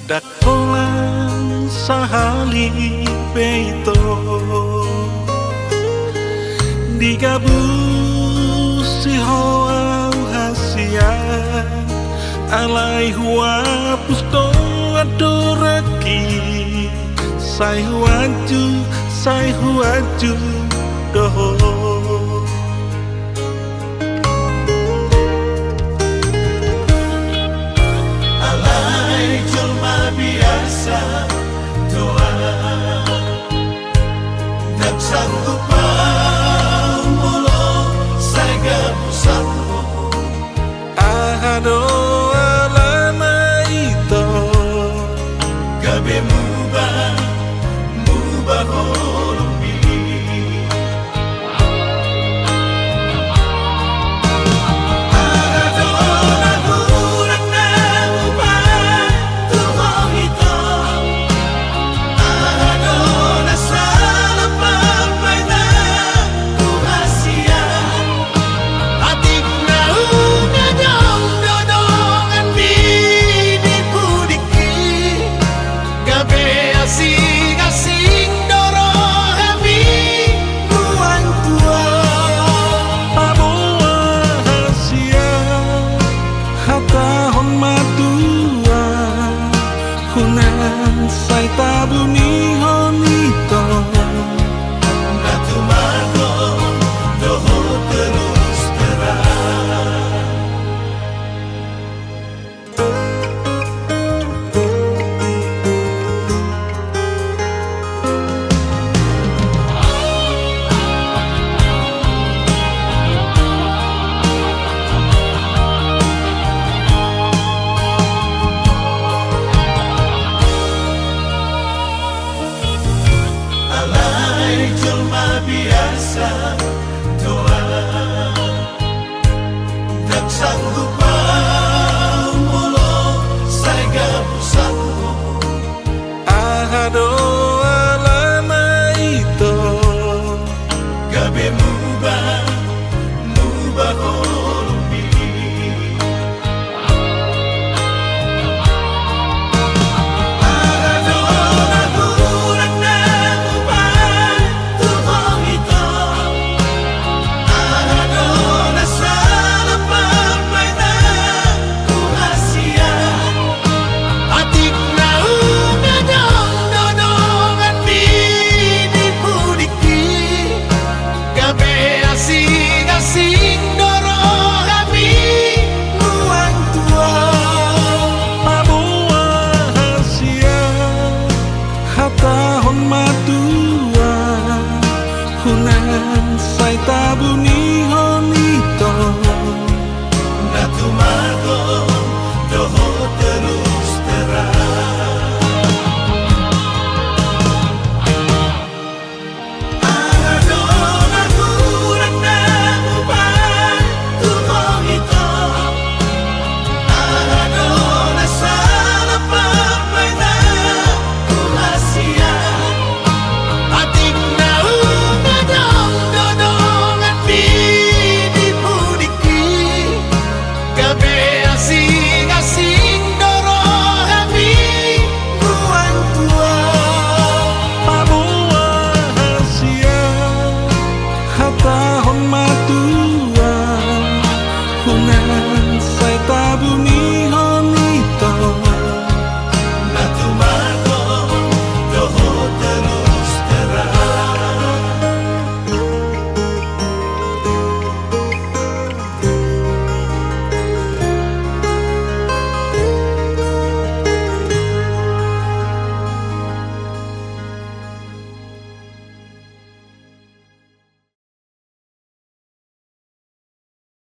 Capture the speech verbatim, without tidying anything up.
Ndang holan sahali pe ito digabusi ho au hasian, alai huapus do andorangki. Sai huanju, sai huanju do ho. Alai jolma biasa do au, ndang sanggup au molo sai gabus au. Aha do alana ito? Gabe muba, muba holong i. Aha do na hurang na hubahen tu ho ito? Aha do na sala pambahenanku hasian? Atik na unang adong do donganmi di pudingki, gabe asing-asing do rohami nuaeng tu ho. Paboa hasian, hatahon ma tu au, unang sai tabunihon